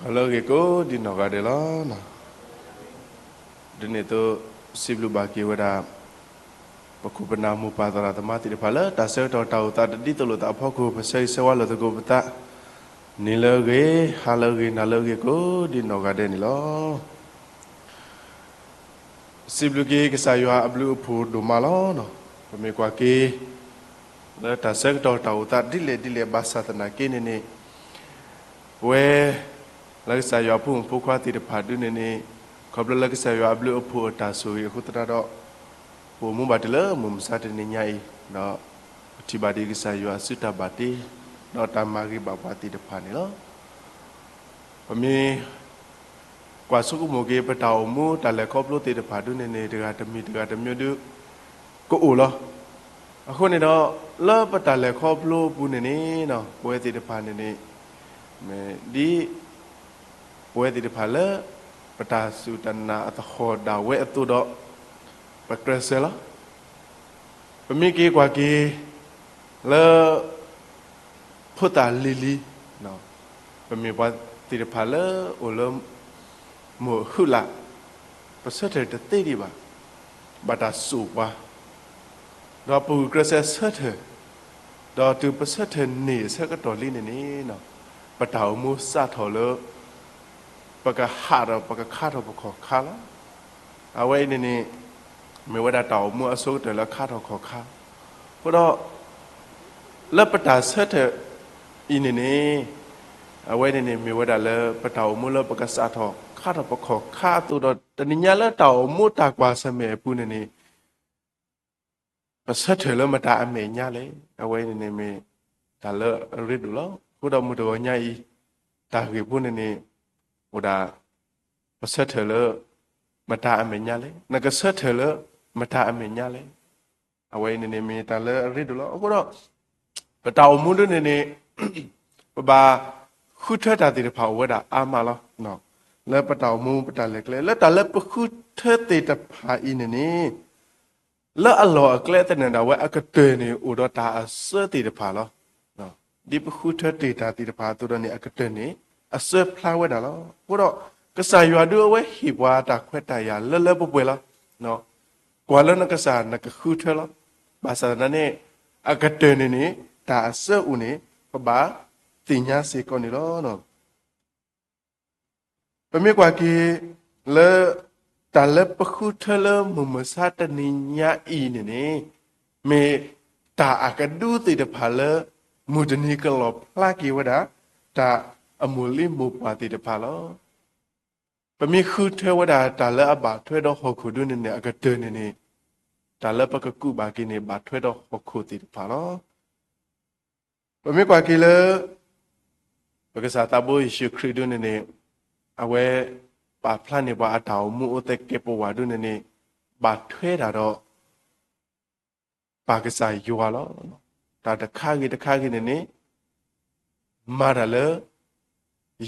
ဟါလၢအဂ့ၤကိးဒံနီၢ်ဂၤဒဲးလီၤ. ဒ်န့ၣ်အသိး စံးဘျုးဘၣ်က့ၤဝဲဒၣ် ပခိၣ်ပနၢ်မိၢ်ပၢ်သရၣ်သမါသ့ၣ်တဖၣ်လၢ တၢ်ဆၢကတီၢ်တၢ်အိၣ်သးတဒ်သိးလိာ်သးအဖီခိၣ် ပဆၢဂ့ၤဆၢဝါလိာ်သကိးပသး နံၤလၢအဂ့ၤ, ဟါလၢအဂ့ၤ, နၤလၢအဂ့ၤကိးဒံနီၢ်ဂၤဒဲးန့ၣ်လီၤ. စံးဘျုးက့ၤကစၢ်ယွၤအဘျုးအဖှိၣ်ဒိၣ်မးလီၤ. ပမ့ၢ်ကွၢ်က့ၤ လၢတၢ်ဆၢကတီၢ်တၢ်အိၣ်သးဒ်လဲၣ်ဒ်လဲၣ်ဘၣ်ဆၣ်သနာ်က့န့ၣ်န့ၣ် ပဝဲ လၢကစၢ်ယွၤအဖိမုၣ်ဖိခွါသ့ၣ်တဖၣ်ဒုန့ၣ်န့ၣ် ခီဖျိလၢကစၢ်ယွၤအဘျုးအဖှိၣ်အတၢ်ဆိၣ်ဂ့ၤအဃိသတးဒီး ပအိၣ်မူဘၣ်တုၤလၢမုၢ်မဆါတနံၤညါအံၤ ဒီးပထံၣ်ဘၣ်ဒံးကစၢ်ယွၤအစုတၢ်ဘၣ်တ့ ဒီးတၢ်မၤဂ့ၤဘၣ်ပှၤသ့ၣ်တဖၣ်န့ၣ်လီၤ. ပမ့ၢ် ကွၢ်ဆိကမိၣ်က့ၤ ပတၢ်အိၣ်မူတၢ်လဲၤခီဖျိသ့ၣ်တဖၣ်ဒုန့ၣ်န့ၣ် တဂၤတမံၤတဂၤတမံၤဒု ကအိၣ်လီၤ. အဃိန့ၣ်ဒီး လၢပတၢ်လဲၤခီဖျိအပူၤန့ၣ်န့ၣ် ပဝဲသ့ၣ်တဖၣ်န့ၣ်န့ၣ် ဒ် ပဝဲသ့ၣ်တဖၣ်လၢ ပတၢ်စူၢ်တၢ်နာ်အသဟီၣ်ဒၣ်ဝဲအသိးဒီး ပကြၢးစၢၤလီၤ. ပမ့ၢ်က့ၤကွၢ်က့ၤ လၢ ဖိသၣ်လံၤလံၤ ပမ့ၢ်ပှၤသ့ၣ်တဖၣ်လၢအိၣ်လၢ မိၢ်ဟုၣ်လၢ် ပဆၢထၢၣ်တသ့ဒံးဘၣ်, ဘၣ်တၢ်စိာ်ပှၤ, ဒီးပဂုာ်ကျဲးစၢးဆၢထၢၣ်, ဒီးတုၤပဆၢထၢၣ်န့ၢ်အဆၢကတီၢ်လံန့ၣ်န့ၣ် ပတၢ်အိၣ်မူစးထီၣ်လၢ ပကဟးထီၣ်ပကခါထီၣ်ပခီၣ်ခါလီၤ. အဝဲအံၤန့ၣ်န့ၣ် မ့ၢ်ဝဲဒၣ်တၢ်အိၣ်မူအဆိကတၢၢ်လၢခါထီၣ်ခီၣ်ခါ, အဃိဒီး လၢပတၢ်ဆၢထၢၣ်အံၤန့ၣ်န့ၣ် အဝဲန့ၣ်န့ၣ် မ့ၢ်ဝဲဒၣ်လၢပတၢ်အိၣ်မူလၢပကစးထီၣ်ခါထီၣ်ပခီၣ်ခါအသိးဒီး တနံၤညါလၢတၢ်အိၣ်မူတၢ်ကွၢ်ဆၢၣ်မဲာ်အပူၤန့ၣ်န့ၣ် ပဆၢထၢၣ်လၢမတၤအမဲာ်ညါလဲၣ်. အဝဲန့ၣ်န့ၣ်မ့ၢ်တၢ်လၢအရ့ဒိၣ်လီၤ. အဃိဒီးမုၢ်တဂီၤညါအံၤ တၢ်ဂ့ၢ်ဖိန့ၣ်န့ၣ် အိၣ်ဒၣ် ပဆၢထၢၣ်လၢ မတၤအမဲာ်ညါလဲၣ်. နကဆၢထၢၣ်လၢ မတၤအမဲာ်ညါလဲၣ်. အဝဲအံၤန့ၣ်န့ၣ်မ့ၢ်တၢ်လၢအရ့ဒိၣ်လီၤ. အဃိဒီး ပတၢ်အိၣ်မူဒ်န့ၣ်န့ၣ် ပဘၣ်ဃုထၢတၢ်သ့ၣ်တဖၣ်အိၣ်ဝဲဒၣ်အါမးလီၤ. လၢပတၢ်အိၣ်မူပတၢ်လဲၤကျဲ လၢတၢ်လၢပဃုထၢသ့ၣ်တဖၣ်အံၤန့ၣ်န့ၣ် လၢအလီၢ်အကျဲသနၢၣ်ဒၣ်ဝဲအကတၢၢ်န့ၣ် အိၣ်ဒီးတၢ်အစၢသ့ၣ်တဖၣ်လီၤ. ဒ်ပဃုထၢတ့ၢ်တၢ်သ့ၣ်တဖၣ်အသိးဒီးန့ၣ် အကတၢၢ်န့ၣ် အစၢဖျါဝဲဒၣ်လီၤ. အဃိဒီး ကစၢ်ယွၤဒုအဝဲဟ့ၣ်ပှၤတၢ်ခွဲးတၢ်ယာ်လၢလၢပှဲၤပှဲၤလီၤ. ကွၢ်လၢနကစၢ်နကဃုထၢလီၤ. ဘၣ်ဆၣ်သနာ်န့ၣ် အကတၢၢ်န့ၣ်န့ၣ် တၢ်အစၢအိၣ်န့ၣ် ပဘၣ်သ့ၣ်ညါစ့ၢ်ကီးန့ၣ်လီၤ. ပမ့ၢ်ကွၢ်က့ၤလၢ တၢ်လၢပဃုထၢလၢမုၢ်မဆါတနံၤညါအံၤန့ၣ်န့ၣ် မ့ၢ်တၢ်အကဒုသ့ၣ်တဖၣ်လၢ မုၢ်တနံၤကလီၣ်ဖျါက့ၤဝဲဒၣ် တၢ်အမိၢ်လံမိၢ်ပှၢ်သ့ၣ်တဖၣ်လီၤ. ပမ့ၢ်ဃုထၢဝဲဒၣ်တၢ်လၢအဘၣ်ထွဲဒီးဟီၣ်ခိၣ်ဒုန့ၣ်န့ၣ် အကတၢၢ်န့ၣ်န့ၣ် တၢ်လၢပကကူးဘၣ်က့ၤန့ၣ် ဘၣ်ထွဲဒီးဟီၣ်ခိၣ်သ့ၣ်တဖၣ်လီၤ. ပမ့ၢ်ကွၢ်က့ၤလၢ ပကစၢ်သးဘိယ့ၣ်ၡူးခရံာ်ဒုန့ၣ်န့ၣ် အဝဲပာ်ဖျါန့ၢ်ပှၤအတၢ်အိၣ်မူအိၣ်သကဲးပဝးဒုန့ၣ်န့ၣ် ဘၣ်ထွဲဒၣ်ဒီး ပၢ်ကစၢ်ယွၤလီၤ. တၢ်တခါဂ့ၤတခါဂ့ၤန့ၣ်န့ၣ် မၤတၢ်လၢ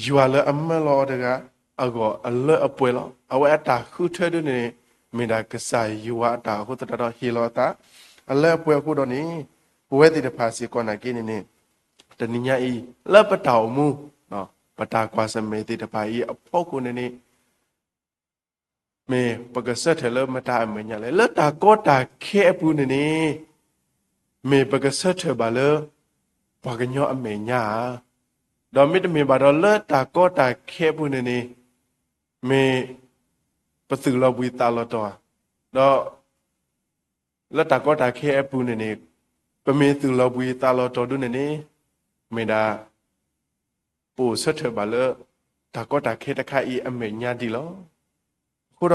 ယွၤလၢအမၢလီၤအီၤတဂၤ အဂီၢ်အလၢအပှဲၤလီၤ. အဝဲအတၢ်ဃုထၢဒုန့ၣ် မ့ၢ်ဒၣ်ကစၢ်ယွၤအတၢ်အဃိသတးဒီးဟ့ၣ်လီၤအသး အလၢအပှဲၤအဃိဒီးန့ၣ် ပဝဲသ့ၣ်တဖၣ်စ့ၢ်ကီးနာ်က့န့ၣ်န့ၣ် တနံၤညါအံၤ လၢပတၢ်အိၣ်မူ ပတၢ်ကွၢ်ဆၢၣ်မဲာ်သ့ၣ်တဖၣ်အံၤအဖီခိၣ်န့ၣ်န့ၣ် မ့ၢ်ပကဆၢထၢၣ်လၢမတၤအမဲာ်ညါလဲၣ်. လၢတၢ်ကီတၢ်ခဲအပူၤန့ၣ်န့ၣ် မ့ၢ်ပကဆၢထၢၣ်ဘၣ်လၢ ပှၤကညီအမဲာ်ညါဧါ. ဒီးမ့တမ့ၢ်ဘၣ်ဒီးလၢတၢ်ကီတၢ်ခဲအပူၤန့ၣ်န့ၣ် မ့ၢ်ပသူၣ်လီၤဘှံးသးလီၤတီၤဧါ. ဒီး လၢတၢ်ကီတၢ်ခဲအပူၤန့ၣ်န့ၣ် ပမ့ၢ်သူၣ်လီၤဘှံးသးလီၤတီၤဒုန့ၣ်န့ၣ် မ့ၢ်ဒၣ် ပအိၣ်ဆၢထၢၣ်ဘၣ်လၢ တၢ်ကီတၢ်ခဲတခါအံၤအမဲာ်ညါဒံးလီၤ. အဃိဒီး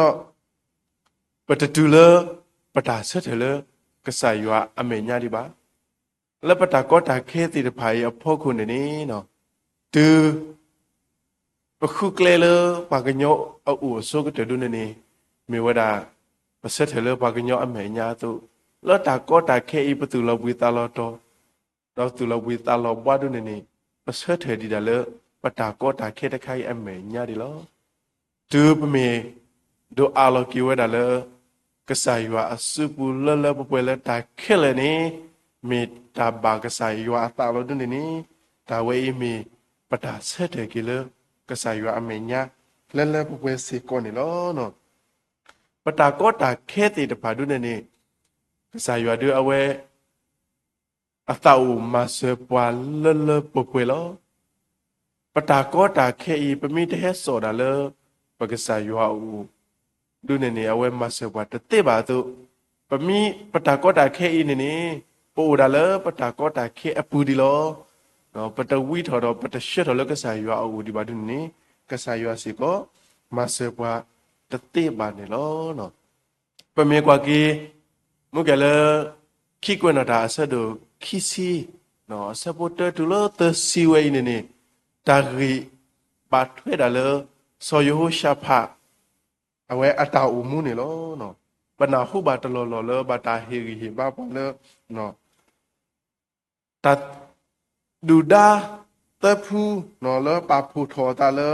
ပတတုၤလၢ ပတၢ်ဆၢထၢၣ်လၢ ကစၢ်ယွၤအမဲာ်ညါဒံးဘၣ်. လၢပတၢ်ကီတၢ်ခဲသ့ၣ်တဖၣ်အံၤအဖီခိၣ်န့ၣ်န့ၣ် တုၤ ပဃုကျဲလၢပှၤကညီအအိၣ်အဆိကတၢၢ်ဒုန့ၣ်န့ၣ် မ့ၢ်ဝဲဒၣ် ပဆၢထၢၣ်လၢပှၤကညီအမဲာ်ညါအသိး, လၢတၢ်ကီတၢ်ခဲအံၤပသူၣ်လီၤဘှံးသးလီၤတီၤ, ဒီးသူၣ်လီၤဘှံးသးလီၤဘှါဒုန့ၣ်န့ၣ် ပဆၢထၢၣ်ဒံးဒၣ်လၢ ပတၢ်ကီတၢ်ခဲတခါအံၤအမဲာ်ညါဒံးလီၤ. တုၤပမ့ၢ်ဒိးအးလီၤက့ၤဝဲဒၣ်လၢ ကစၢ်ယွၤအစုပူၤလၢလၢပှဲၤပှဲၤလၢတၢ်ခဲလၢာ်န့ၣ် မ့ၢ်တၢ်ဘၣ်ကစၢ်ယွၤအသးလီၤဒုန့ၣ်န့ၣ် တၢ်ဝဲအံၤမ့ၢ်ပတၢ်ဆၢထၢၣ်က့ၤလၢ ကစၢ်ယွၤအမဲာ်ညါ လၢလၢပှဲၤပှဲၤစ့ၢ်ကီးန့ၣ်လီၤ. ပတၢ်ကီတၢ်ခဲသ့ၣ်တဖၣ်ဒုန့ၣ်န့ၣ် ကစၢ်ယွၤဒုအဝဲ အသးအိၣ်မၤစၢၤပှၤလၢလၢပှဲၤပှဲၤလီၤ. ပတၢ်ကီတၢ်ခဲအံၤ ပမ့ၢ်တဟဲစိာ်ဒၣ်လၢ ပကစၢ်ယွၤအအိၣ် ဒုန့ၣ်န့ၣ် အဝဲမၤစၢၤပှၤတသ့ဘၣ်အသိး, ပမ့ၢ်ပတၢ်ကီတၢ်ခဲအံၤန့ၣ်န့ၣ် ပအိၣ်ဒၣ်လၢပတၢ်ကီတၢ်ခဲအပူၤဒံးလီၤ. ပတဝံထီၣ်ဒီးပတဆှၢထီၣ်လၢကစၢ်ယွၤအအိၣ်ဒံးဘၣ်ဒုန့ၣ်န့ၣ် ကစၢ်ယွၤစ့ၢ်ကီး မၤစၢၤပှၤတသ့ဘၣ်န့ၣ်လီၤ. ပမ့ၢ်ကွၢ်က့ၤ မ့ၢ်ကဲလၢ ခံကွဲးနီၣ်တၢ်အဆၢဒိၣ်ခံဆံ အဆၢဖိတၢတုၤလၢသၢဆံဝဲအံၤန့ၣ်န့ၣ် တၢ်ဂ့ၢ်ဘၣ်ထွဲဒၣ်လၢ စီၤယဟိၤၡဖး အဝဲအတၢ်အိၣ်မူန့ၣ်လီၤ. ပနၢ်ဟူဘၣ်တလီၢ်လီၢ်လၢဘၣ်တၢ်ဟ့ၣ်ဂံၢ်ဟ့ၣ်ဘါပှၤလၢ တၢ်ဒုၣ်ဒါသၢဖု လၢပာ်ဖှိၣ်ထီၣ်အသးလၢ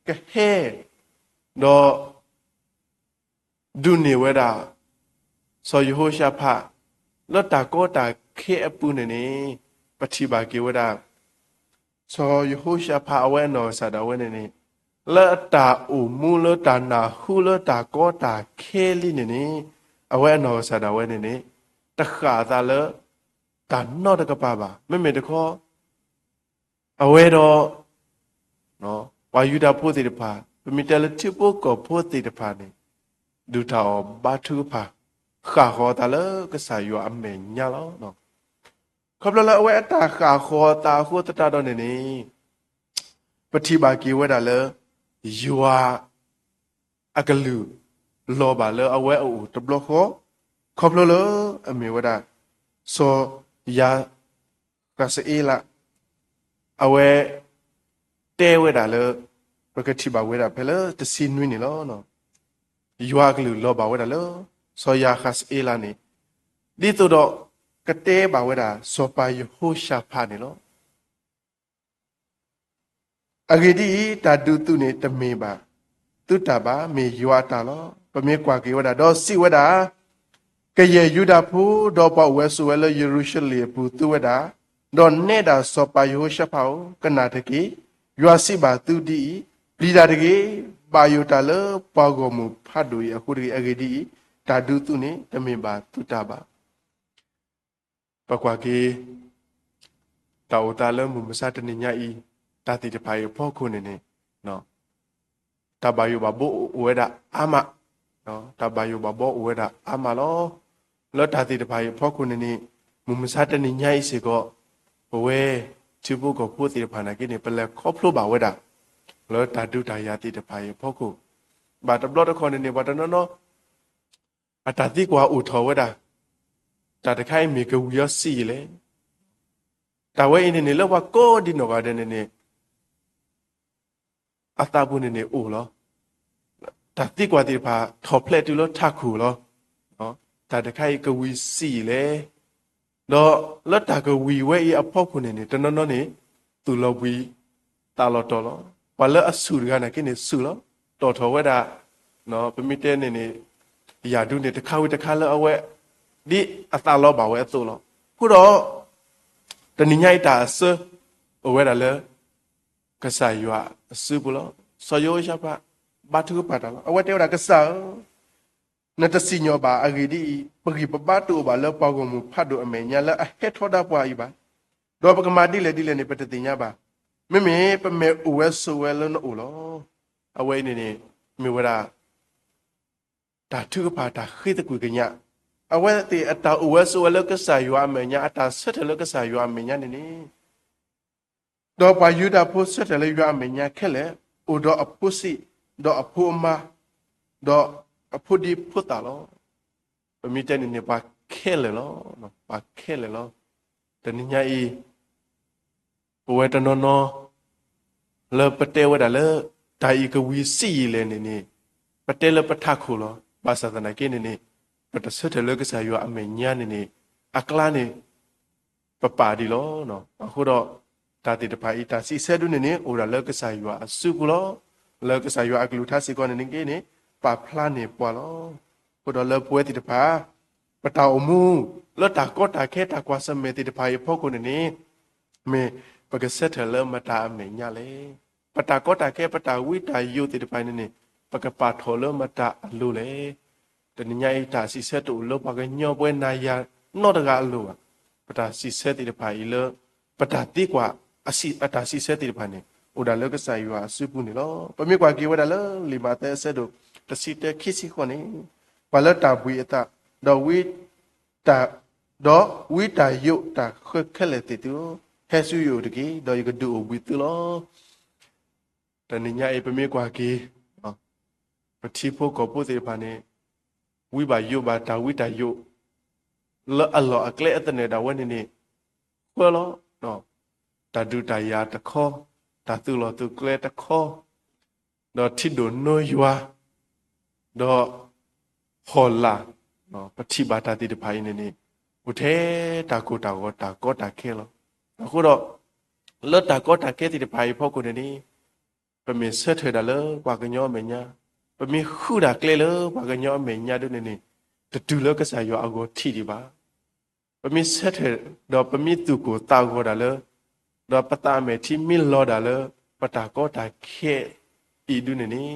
ကဟဲ ဒီး ဒုးန့ၢ်ဝဲဒၣ် စီၤယဟိၤၡဖး လၢတၢ်ကီတၢ်ခဲအပူၤန့ၣ်န့ၣ် ပထံၣ်ဘၣ်က့ၤဝဲဒၣ် စီၤယဟိၤၡဖးအဝဲအနီၢ်ကစၢ်ဒၣ်ဝဲန့ၣ်န့ၣ် လၢအတၢ်အိၣ်မူလၢတၢ်နၢ်ဟူလၢတၢ်ကီတၢ်ခဲလံန့ၣ်န့ၣ် အဝဲအနီၢ်ကစၢ်ဒၣ်ဝဲန့ၣ်န့ၣ် တဃၣ်အသးလၢ တၢ်နီတကပၤဘၣ်. မ့မ့ၢ်တခီ အဝဲဒီး ပှၤယူဒၤဖိသ့ၣ်တဖၣ် ပမ့ၢ်တဲလၢထံဖိကီၢ်ဖိသ့ၣ်တဖၣ်န့ၣ် ဒုၣ်တၢ်အီၣ်ဘါထုကဖၣ် ဃၣ်ဃီၤအသးလၢကစၢ်ယွၤအမဲာ်ညါလီၤ. ခီဖျိလၢအဝဲအတၢ်ဃၣ်ဃီၤအသးအဃိသတးဒီးန့ၣ်န့ၣ် ပထံၣ်ဘၣ်က့ၤဝဲဒၣ်လၢ ယွၤ အကလုၢ်လီၤဘၣ်လၢအဝဲအအိၣ်တဘျီဃီ, ခီဖျိလၢအမ့ၢ်ဝဲဒၣ် စီၤယၤဃးစအ့လး အဝဲ တဲဝဲဒၣ်လၢ ပကထံၣ်ဘၣ်ဝဲဒၣ်ဖဲလၢတဆံနွံန့ၣ်လီၤ. ယွၤအကလုၢ်လီၤဘၣ်ဝဲဒၣ်လၢ စီၤယၤဃးစအ့လးန့ၣ် ဒ်သိးဒီး ကတဲဘၣ်ဝဲဒၣ် စီၤပၤယဟိၤၡဖးန့ၣ်လီၤ. အဂ့ၢ်ဒ်အံၤ, တၢ်ဒုးသုးန့ၣ်တမ့ၢ်ဘၣ်သုတၢ်ဘၣ်, မ့ၢ်ယွၤအတၢ်လီၤ. ပမ့ၢ်ကွၢ်က့ၤဝဲဒၣ်, ဒီးစံးဝဲဒၣ်, ကယဲၢ်ယူဒၤဖိ, ဒီးပှၤအိၣ်ဝဲဆိးဝဲလၢယရူၤၡလ့ၣ်အပူၤသုဝဲဒၣ်, ဒီးနဲဒၣ်စီၤပၤယဟိၤၡဖးဧၢ, ကနၣ်တက့ၢ်. ယွၤစံးဘၣ်သုဒ်အံၤ, ပျံၤတၢ်တဂ့ၤ, ဘၣ်ယိၣ်တၢ်လၢပှၤဂီၢ်မုၢ်ဖးဒိၣ်အံၤအဃိတဂ့ၤ. အဂ့ၢ်ဒ်အံၤ, တၢ်ဒုးသုးန့ၣ်တမ့ၢ်ဘၣ်သုတၢ်ဘၣ်. ပကွၢ်က့ၤ တၢ်အိၣ်သးလၢမုၢ်မဆါတနံၤညါအံၤ, တၢ်သ့ၣ်တဖၣ်အံၤအဖီခိၣ်န့ၣ်န့ၣ်, တၢ်ဘၣ်ယိၣ်ဘၣ်ဘီအိၣ်ဝဲဒၣ်အါမး, တၢ်ဘၣ်ယိၣ်ဘၣ်ဘီအိၣ်ဝဲဒၣ်အါမးလီၤ. လၢတၢ်သ့ၣ်တဖၣ်အံၤအဖီခိၣ်န့ၣ်န့ၣ်, မုၢ်မဆါတနံၤညါအံၤစ့ၢ်ကီး, ပဝဲထံဖိကီၢ်ဖိသ့ၣ်တဖၣ်နာ်က့န့ၣ် ပလဲၤခီဖျိဘၣ်ဝဲဒၣ် လၢတၢ်ဒုးတၢ်ယၤသ့ၣ်တဖၣ်အံၤအဖီခိၣ်, ဘၣ်တဘျီတခီၣ်န့ၣ်န့ၣ် ပှၤတနီၤနီၤ အတၢ်သံကွၢ်အိၣ်ထီၣ်ဝဲဒၣ်, တၢ်တခါအံၤမ့ၢ်ကဝံၤအီၤစံးယံာ်လဲၣ်. တၢ်ဝဲအံၤန့ၣ်န့ၣ် လၢပှၤကိးဒံနီၢ်ဂၤဒဲးန့ၣ်န့ၣ် အသးပူၤန့ၣ်န့ၣ်အိၣ်လီၤ. တၢ်သံကွၢ်သ့ၣ်တဖၣ်ထီၣ်ဖျဲးတုၤလၢထးခိၣ်လီၤ. တၢ်တခါအံၤကဝံၤစံးယံာ်လဲၣ်. ဒီးလၢတၢ်ကဝံၤဝဲအံၤအဖီခိၣ်န့ၣ်န့ၣ် တနီၤနီၤန့ၣ် သူၣ်လီၤဘှံးသးလီၤတီၤလီၤ. ပှၤလၢအဆူၣ်တဂၤနာ်က့န့ၣ်ဆူၣ်လီၤ. တီၣ်ထီၣ်ဝဲဒၣ်, ပမ့ၢ်တဲန့ၣ်န့ၣ်, ယၢ်ဒုန့ၣ်တခါဝံၤတခါလၢအဝဲ ဒ်အသးလီၤဘၣ်ဝဲအသိးလီၤ. အဃိဒီး တနံၤညါအံၤတၢ်အစၢ အိၣ်ဝဲဒၣ်လၢ ကစၢ်ယွၤအစုပူၤလီၤ. စီၤယဟိၤၡဖး ဘါထုကဖၣ်တၢ်လီၤ. အဝဲတဲဝဲဒၣ် ကစၢ်ဧၢ, နတစံၣ်ညီၣ်ဘၣ်. အဂ့ၢ်ဒ်အံၤ, ပဂံၢ်ပဘါတအိၣ်ဘၣ်လၢပှၤဂီၢ်မုၢ်ဖးဒိၣ်အမဲာ်ညါလၢအဟဲထီဒါပှၤအံၤဘၣ်. ဒီးပကမၤဒ်လဲၣ်ဒ်လဲၣ်န့ၣ် ပတသ့ၣ်ညါဘၣ်. မ့မ့ၢ်ပမဲာ်အိၣ်ဝဲဆိးဝဲလၢနအိၣ်လီၤ. အဝဲအံၤန့ၣ်န့ၣ် မ့ၢ်ဝဲဒၣ် တၢ်ထုကဖၣ်တၢ်ဃ့သကွံာ်ကညး, အဝဲသ့ၣ်အတၢ်အိၣ်ဝဲဆိးဝဲလၢကစၢ်ယွၤအမဲာ်ညါ, အတၢ်ဆၢထၢၣ်လၢကစၢ်ယွၤအမဲာ်ညါန့ၣ်န့ၣ်, ဒီးပှၤယူဒၤဖိဆၢထၢၣ်လၢယွၤအမဲာ်ညါခဲလၢာ်, အိၣ်ဒီးအဖိဆံး, ဒီးအဖိအမါ, ဒီးအဖိဒံဖိသၣ်လီၤ. ပမ့ၢ်တဲန့ၣ်န့ၣ် ပှၤခဲလၢာ်လီၤ, ပှၤခဲလၢာ်လီၤ. တနံၤညါအံၤ ပဝဲတနီၤနီၤ လၢပတဲဝဲဒၣ်လၢ တၢ်အံၤကဝံၤစံးယံာ်လဲၣ်န့ၣ်န့ၣ်, ပတဲလၢပထးခိၣ်လီၤ. ဘၣ်ဆၣ်သနာ်က့န့ၣ်န့ၣ်, ပတဆၢထၢၣ်လၢကစၢ်ယွၤအမဲာ်ညါန့ၣ်န့ၣ်, အကျါန့ၣ် ပပာ်ဒံးလီၤ. အဃိဒီး တၢ်သ့ၣ်တဖၣ်အံၤ တၢ်စံးဆၢဒုန့ၣ်န့ၣ် အိၣ်ဒၣ်လၢကစၢ်ယွၤအစုပူၤလီၤ. လၢကစၢ်ယွၤအကလုၢ်ကထါစ့ၢ်ကီးန့ၣ်န့ၣ်က့န့ၣ် ပာ်ဖျါန့ၢ်ပှၤလီၤ. အဃိဒီးလၢပဝဲသ့ၣ်တဖၣ် ပတၢ်အိၣ်မူ လၢတၢ်ကီတၢ်ခဲတၢ်ကွၢ်ဆၢၣ်မဲာ်သ့ၣ်တဖၣ်အံၤအဖီခိၣ်န့ၣ်န့ၣ်, မ့ၢ်ပကဆၢထၢၣ်လၢမတၤအမဲာ်ညါလဲၣ်. ပတၢ်ကီတၢ်ခဲ ပတၢ်ဝံတၢ်ယိးသ့ၣ်တဖၣ်န့ၣ်န့ၣ် ပကပာ်ထီၣ်လၢမတၤအလိၤလဲၣ်. တနံၤညါအံၤ တၢ်စံးဆၢတအိၣ်လၢပှၤကညီပဝဲနၤယၤနီတဂၤအလိၤဘၣ်. ပတၢ်စံးဆၢသ့ၣ်တဖၣ်အံၤလၢ ပတၢ်သံကွၢ် အတၢ်စံးဆၢသ့ၣ်တဖၣ်န့ၣ် အိၣ်ဒၣ်လၢကစၢ်ယွၤအစုပူၤန့ၣ်လီၤ. ပမ့ၢ်ကွၢ်က့ၤဝဲဒၣ်လၢ လံာ်မးသဲအဆၢဒိၣ် တဆံတၢခံဆံဃိးန့ၣ်, ပှၤလၢတၢ်ဘှံးအသး, ဒီးဝံတၢ်, ဒီးဝံတၢ်ယိးတၢ်ဃၢခဲလၢာ်သ့ၣ်သုဧၢ, ဟဲဆူယအိၣ်တက့ၢ်, ဒီးယကဒုးအိၣ်ဘှံးသုလီၤ. တနံၤညါအံၤ ပမ့ၢ်ကွၢ်က့ၤ ပထံဖိကီၢ်ဖိသ့ၣ်တဖၣ်န့ၣ် ဝံဘၣ်ယိးဘၣ်တၢ်ဝံတၢ်ယိး လၢအလီၢ်အကျဲအသနၢၣ်ဒၣ်ဝဲန့ၣ်န့ၣ် ဃၢလီၤ. တၢ်ဒုးတၢ်ယၤတခီ, တၢ်သုးလီၢ်သုးကျဲတခီ, ဒီးထံဒိၣ်နိယွၤ, ဒီး ဟီၣ်လာ်, ပထံၣ်ဘၣ်တၢ်သ့ၣ်တဖၣ်အံၤန့ၣ်န့ၣ် အိၣ်ထဲတၢ်ကိၢ်တၢ်ဂီၤတၢ်ကီတၢ်ခဲလီၤ. အဃိဒီး လၢတၢ်ကီတၢ်ခဲသ့ၣ်တဖၣ်အံၤအဖီခိၣ်န့ၣ်န့ၣ် ပမ့ၢ်ဆၢထၢၣ်ဒၣ်လၢပှၤကညီအမဲာ်ညါ, ပမ့ၢ်ဃုဒၣ်ကျဲလၢပှၤကညီအမဲာ်ညါဒ်န့ၣ်န့ၣ် တတုၤလၢကစၢ်ယွၤအဂီၢ်ထံးဒံးဘၣ်. ပမ့ၢ်ဆၢထၢၣ် ဒီးပမ့ၢ်သူၣ်ကိၢ်သးဂီၤဒၣ်လၢ ဒီးပသးမဲာ်ထံမ့ၢ်လီၤဒၣ်လၢ ပတၢ်ကီတၢ်ခဲအံၤဒ်န့ၣ်န့ၣ်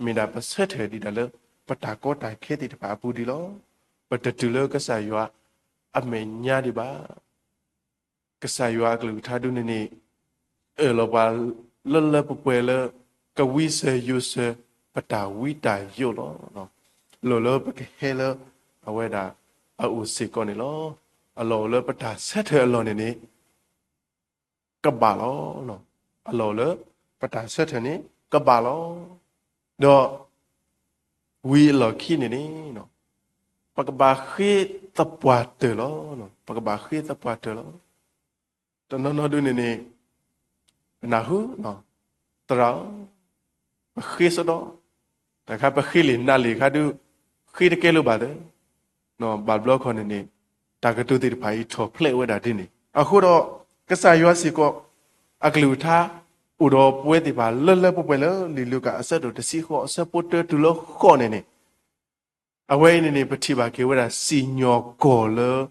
မ့ၢ်ဒၣ်ပဆၢထၢၣ်ဒံးဒၣ်လၢ ပတၢ်ကီတၢ်ခဲသ့ၣ်တဖၣ်အပူၤဒံးလီၤ. ပတတုၤလၢကစၢ်ယွၤအမဲာ်ညါဒံးဘၣ်. ကစၢ်ယွၤအကလုၢ်ကထါဒ်န့ၣ်န့ၣ် အၢၣ်လီၤပှၤလၢလၢပှဲၤပှဲၤလၢ ကဝံစၢၤယိးစၢၤ ပတၢ်ဝံတၢ်ယိးလီၤ. လိၣ်လၢပကဟဲလၢအဝဲဒၣ်အအိၣ်စ့ၢ်ကီးန့ၣ်လီၤ. အလီၢ်အိၣ်လၢပတၢ်ဆၢထၢၣ်အလီၢ်န့ၣ်န့ၣ် ကဘၣ်လီၤ. အလီၢ်အိၣ်လၢပတၢ်ဆၢထၢၣ်န့ၣ် ကဘၣ်လီၤ. ဒီး ဝံၤအလီၢ်ခံန့ၣ်န့ၣ် ပကဘၣ်ဃ့သပှၢ်တၢၢ်လီၤ. ပကဘၣ်ဃ့သပှၢ်တၢၢ်လီၤ. တနီၤနီၤဒ်န့ၣ်န့ၣ် ပနၢ်ဟူ သရၣ်ဧၢ, ပဃ့စ့ၢ်ကီး, တခါပဃ့လံာ်နးလံာ်ခါဒုး ဃ့တကဲလိာ်ဘၣ်သ့, ဘၣ်ဘျီခီန့ၣ်န့ၣ် တၢ်ကတိၤသ့ၣ်တဖၣ်အံၤထီၣ်ဖျဲးဝဲဒၣ်ဒ်န့ၣ် အဃိဒီး ကစၢ်ယွၤစ့ၢ်ကီး အကလုၢ်ကထါ အိၣ်ဒီးပဝဲသ့ၣ်တဖၣ်လၢလၢပှဲၤပှဲၤလၢ လံာ်လူၤကၣ်အဆၢဒိၣ်တဆံဃိးအဆၢဖိတၢတုၤလၢဃိးန့ၣ်န့ၣ် အဝဲအံၤန့ၣ်န့ၣ် ပထံၣ်ဘၣ်က့ၤဝဲဒၣ်စံၣ်ညီၣ်ကွီၢ်လၢ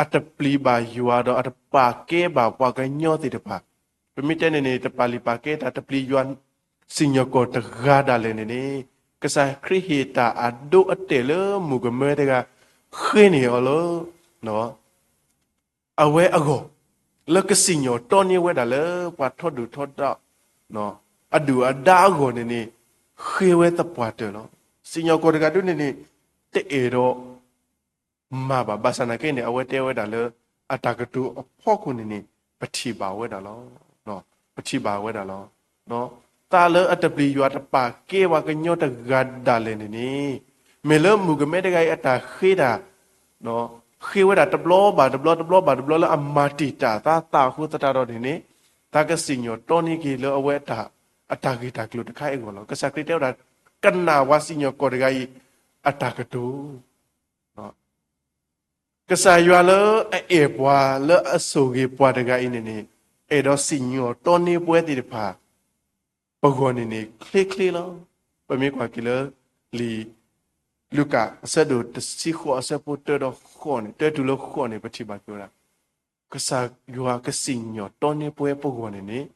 အတပျံၤဘၣ်ယွၤဒီးအတပာ်ကဲဘၣ်ပှၤကညီသ့ၣ်တဖၣ်, ပမ့ၢ်တဲန့ၣ်န့ၣ် တပာ်လုၢ်ပာ်ကဲတၢ်တပျံၤယွၤ စံၣ်ညီၣ်ကွီၢ်တဂၤဒၣ်လဲာ်န့ၣ်န့ၣ် ကစၢ်ခရံာ်ဟ့ၣ်တၢ်အဒိအတဲာ်လၢမုၣ်ကမဲတဂၤ ဃ့န့ၢ်အီၤလၢ အဝဲအဂီၢ် လၢကစံၣ်ညီၣ်တီန့ၢ်ဝဲဒၣ်လၢပှၤထီဒုၣ်ထီဒါ အဒုၣ်အဒါအဂီၢ်န့ၣ်န့ၣ် ဃ့ဝဲသပှၢ်တၢၢ်လီၤ. စံၣ်ညီၣ်ကွီၢ်တဂၤဒ်န့ၣ်န့ၣ် တအဲၣ်ဒိးမၤဘၣ် ဘၣ်ဆၣ်နာ်က့န့ၣ် အဝဲတဲဝဲဒၣ်လၢ အတၢ်ကတိၤအဖီခိၣ်န့ၣ်န့ၣ် ပထံၣ်ဘၣ်ဝဲဒၣ်လီၤ. ပထံၣ်ဘၣ်ဝဲဒၣ်လီၤ. သးလၢအတပျံၤယွၤတပာ်ကဲပှၤကညီတဂၤဒၣ်လဲာ်န့ၣ်န့ၣ် မ့ၢ်လၢမုၣ်ကမဲတဂၤအံၤအတၢ်ဃ့တၢ် ဃ့ဝဲဒၣ်တဘျီဘၣ်တဘျီ တဘျီဘၣ်တဘျီလၢအမၤတံာ်တာ်သးသးအဃိသတးဒီးန့ၣ်န့ၣ် သးကစံၣ်ညီၣ်တီန့ၢ်က့ၤလၢအဝဲအတၢ်ဂ့ၢ်တၢ်ကျိၤတခါအံၤအဂီၢ်လီၤ. ကစၢ်ခရံာ်တဲဝဲဒၣ် ကနၣ်ဝဲစံၣ်ညီၣ်ကွီၢ်တဂၤအံၤ အတၢ်ကတိၤ ကစၢ်ယွၤလၢအအဲၣ်ပှၤလၢအဆိၣ်ဂ့ၤပှၤတဂၤအံၤန့ၣ်န့ၣ် အဲၣ်ဒိးစံၣ်ညီၣ်တီန့ၢ်ပဝဲသ့ၣ်တဖၣ် ပဂီၢ်န့ၣ်န့ၣ် ချ့ချ့လီၤ. ပမ့ၢ်ကွၢ်က့ၤလၢ လံာ်လူၤကၣ်အဆၢဒိၣ်တဆံဃိးအဆၢဖိတၢဒီးဃိးန့ၣ် တၢတုၤလၢဃိးန့ၣ် ပထံၣ်ဘၣ်က့ၤဝဲဒၣ် ကစၢ်ယွၤကစံၣ်ညီၣ်တီန့ၢ်ပဝဲပဂီၢ်န့ၣ်န့ၣ်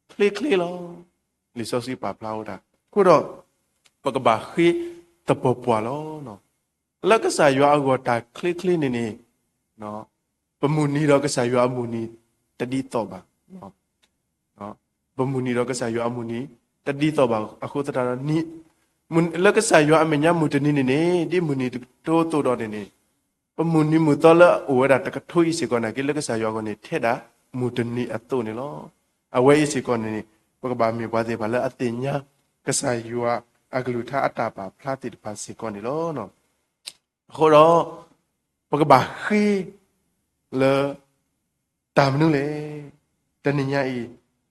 ချ့ချ့လီၤ. လံာ်စီဆှံပာ်ဖျါဝဲဒၣ် အဃိဒီး ပကဘၣ်ဃ့သပှၢ်ပှၢ်လီၤ. လၢကစၢ်ယွၤအဂီၢ်တၢ်ချ့ချ့န့ၣ်န့ၣ် ပမုၢ်နံၤဒီးကစၢ်ယွၤအမုၢ်နံၤတဒ်သိးဘၣ်. ပမုၢ်နံၤဒီးကစၢ်ယွၤအမုၢ်နံၤတဒ်သိးဘၣ်အဃိသတးဒီး လၢကစၢ်ယွၤအမဲာ်ညါမုၢ်တနံၤန့ၣ်န့ၣ် ဒ်မုၢ်နံၤတကထိအသိးဒီးန့ၣ်န့ၣ် ပမုၢ်နံၤမုၢ်သီလၢအအိၣ်ဝဲဒၣ်တကထိအံၤစ့ၢ်ကီးနာ်က့ လၢကစၢ်ယွၤအဂီၢ်န့ၣ် ထဲဒၣ်မုၢ်တနံၤအသိးန့ၣ်လီၤ. အဝဲအံၤစ့ၢ်ကီးန့ၣ်န့ၣ် ပကဘၣ်မ့ၢ်ပှၤသ့ၣ်တဖၣ်လၢအသ့ၣ်ညါ ကစၢ်ယွၤအကလုၢ်ကထါအတၢ်ပာ်ဖျါသ့ၣ်တဖၣ်စ့ၢ်ကီးန့ၣ်လီၤ. အဃိဒီး ပကဘၣ်ဃ့ လၢ တၢ်မနုၤလဲၣ်. တနံၤညါအံၤ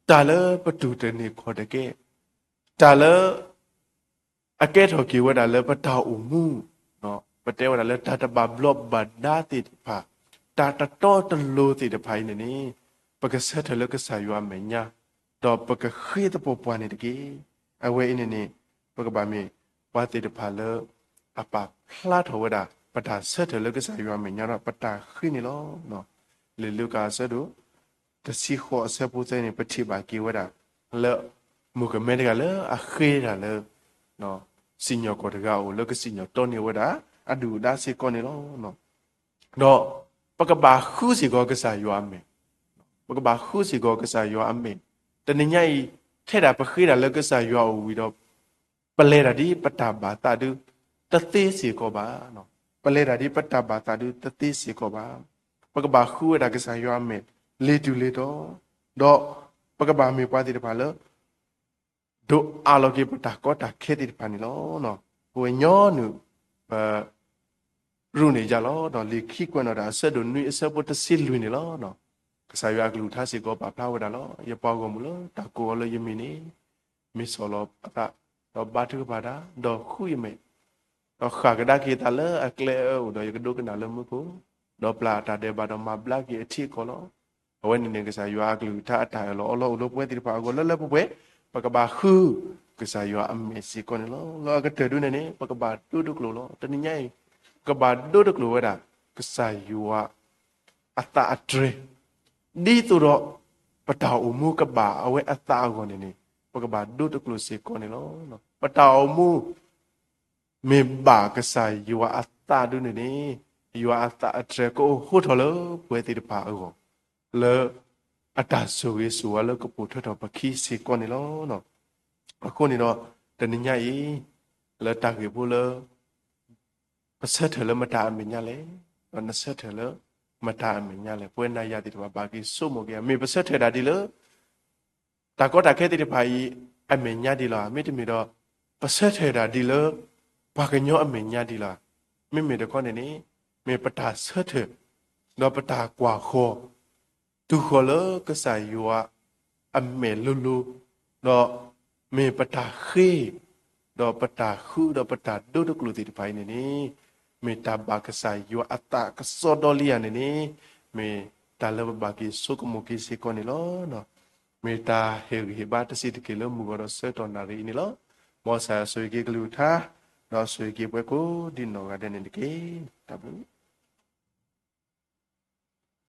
တၢ်လၢပတူၢ်တန့ၢ်ခီၣ်တကဲ တၢ်လၢ အကဲထီၣ်က့ၤဝဲဒၣ်လၢပတၢ်အိၣ်မူ ပတဲဝဲဒၣ်လၢတၢ်တဘၣ်ဘျီးဘၣ်ဒါသ့ၣ်တဖၣ် တၢ်တတီတလိၤသ့ၣ်တဖၣ်အံၤန့ၣ်န့ၣ် ပကဆၢထၢၣ်လၢကစၢ်ယွၤအမဲာ်ညါ ဒီးပကဃ့သပှၢ်ပှၢ်န့ၣ်တက့ၢ်. အဝဲအံၤန့ၣ်န့ၣ် ပကဘၣ်မ့ၢ်ပှၤသ့ၣ်တဖၣ်လၢ အပာ်ဖျါထီၣ်ဝဲဒၣ် ပတၢ်ဆၢထၢၣ်လၢကစၢ်ယွၤအမဲာ်ညါဒီးပတၢ်ဃ့န့ၣ်လီၤ. လံာ်လူၤကၣ်အဆၢဒိၣ် တဆံဃိးအဆၢဖိသၢန့ၣ် ပထံၣ်ဘၣ်က့ၤဝဲဒၣ် လၢ မုၣ်ကမဲတဂၤလၢအဃ့တၢ်လၢ စံၣ်ညီၣ်ကွီၢ်တဂၤအအိၣ်လၢကစံၣ်ညီၣ်တီန့ၢ်ဝဲဒၣ် အဒုၣ်အဒါစ့ၢ်ကီးန့ၣ်လီၤ. ဒီးပကဘၣ်ဃုစ့ၢ်ကီးကစၢ်ယွၤအမဲာ်, ပကဘၣ်ဃုစ့ၢ်ကီးကစၢ်ယွၤအမဲာ်, တနံၤညါအံၤ ထဲဒၣ်ပဃ့တၢ်လၢကစၢ်ယွၤအအိၣ်ဝံၤဒီး ပလဲၤတၢ်ဒ်ပတၢ်ဘၣ်သးဒု တသ့စ့ၢ်ကီးဘၣ်. ပလဲၤတၢ်ဒ်ပတၢ်ဘၣ်သးဒု တသ့စ့ၢ်ကီးဘၣ်. ပကဘၣ်ဃုဝဲဒၣ်ကစၢ်ယွၤအမဲာ် လ့ၤတူၢ်လ့ၤတီၤ, ဒီးပကဘၣ်မ့ၢ်ပှၤသ့ၣ်တဖၣ်လၢ ဒိးအးလီၤက့ၤပတၢ်ကီတၢ်ခဲသ့ၣ်တဖၣ်န့ၣ်လီၤ. ပဝဲညီနုၢ် ပ ရူၢ်န့ၢ်ယၤလီၤ. ဒီးလံာ်ခံကွဲးနီၣ်တၢ်အဆၢဒိၣ်နွံအဆၢဖိတဆံလွံၢ်န့ၣ်လီၤ. ကစၢ်ယွၤအကလုၢ်ကထါစ့ၢ်ကီးပာ်ဖျါဝဲဒၣ်လီၤ. ယပှၤဂီၢ်မုၢ်လၢတၢ်ကိးအီၤလၢယမံၤန့ၣ် မ့ၢ်ဆီၣ်လီၤအသး, ဒီးဘါထုကဖၣ်တၢ်, ဒီးဃုယမဲာ်, ဒီးဃၣ်ကဒါက့ၤအသးလၢအကျဲအၢအိၣ်ဒီးယကဒိကနၣ်လၢမူခိၣ်, ဒီးပျၢ်အတၢ်ဒဲးဘးဒီးမၤဘျါက့ၤအထံအကီၢ်လီၤ. အဝဲန့ၣ်န့ၣ်ကစၢ်ယွၤအကလုၢ်ကထါအတၢ်အၢၣ်လီၤအီလီၤအိၣ်လၢပဝဲသ့ၣ်တဖၣ်အဂီၢ်လၢလၢပှဲၤပှဲၤ, ပကဘၣ်ဃု ကစၢ်ယွၤအမဲာ်စ့ၢ်ကီးန့ၣ်လီၤ. လၢအကတၢၢ်ဒုန့ၣ်န့ၣ် ပကဘၣ်ဒိတကျိာ်လီၤ. တနံၤညါအံၤ ပကဘၣ်ဒိတကျိာ်ဝဲဒၣ် ကစၢ်ယွၤ အသးအတြဲၤ, ဒ်သိးဒီး ပတၢ်အိၣ်မူကဘၣ်အဝဲအသးအဂီၢ်န့ၣ်န့ၣ် ပကဘၣ်ဒိတကျိာ်စ့ၢ်ကီးန့ၣ်လီၤ. ပတၢ်အိၣ်မူ မ့ၢ်ဘၣ်ကစၢ်ယွၤအသးဒုန့ၣ်န့ၣ် ယွၤအသးအတြဲၤကအိၣ်ဟိထီၣ်လၢပဝဲသ့ၣ်တဖၣ်အဂီၢ် လၢ အတၢ်ဆိၣ်ဂ့ၤဆိၣ်ဝါလၢကပိာ်ထွဲထီၣ်ပခံစ့ၢ်ကီးန့ၣ်လီၤ. အဃိန့ၣ်ဒီး တနံၤညါအံၤ လၢတၢ်ဂ့ၢ်ဖိလၢ ပဆၢထၢၣ်လၢမတၤအမဲာ်ညါလဲၣ်, ဒီးနဆၢထၢၣ်လၢမတၤအမဲာ်ညါလဲၣ်, ပဝဲနၤယၤသ့ၣ်တဖၣ်ဘၣ်က့ၤဆိကမိၣ်က့ၤ မ့ၢ်ပဆၢထၢၣ်ဒၣ်ဒ်လၢ တၢ်ကီတၢ်ခဲသ့ၣ်တဖၣ်အံၤ အမဲာ်ညါဒ်လီၤဧါ, မ့တမ့ၢ်ဒီး ပဆၢထၢၣ်ဒၣ်ဒ်လၢ ပှၤကညီအမဲာ်ညါဒ်လီၤဧါ. မ့မ့ၢ်တခီန့ၣ်န့ၣ် မ့ၢ်ပတၢ်ဆၢထၢၣ် ဒီးပတၢ်ကွၢ်ဃီၤ တူၢ်ဃီၤလၢကစၢ်ယွၤအမဲာ်လိၤလိၤ, ဒီးမ့ၢ်ပတၢ်ဃ့ ဒီးပတၢ်ဃု ဒီးပတၢ်ဒိတကျိာ်သ့ၣ်တဖၣ်အံၤန့ၣ်န့ၣ် မ့ၢ်တၢ်ဘၣ်ကစၢ်ယွၤအသးကစီဒီလံဧါန့ၣ်န့ၣ် မ့ၢ်တၢ်လၢပဘၣ်က့ၤဆိကမိၣ်က့ၤစ့ၢ်ကီးန့ၣ်လီၤ. မ့ၢ်တၢ်ဟ့ၣ်ဂံၢ်ဟ့ၣ်ဘါတဆံးတက့ၢ်လၢမုၢ်ဂီၤဒီးဆၢကတီၢ်နၣ်ရံၣ်အံၤန့ၣ်လီၤ. မ်ကစၢ်ယွၤဆိၣ်ဂ့ၤက့ၤကလုၢ်ကထါ ဒီးဆိၣ်ဂ့ၤက့ၤပှၤကိးဒံနီၢ်ဂၤဒဲးန့ၣ်တက့ၢ်. တၢ်ဘျုး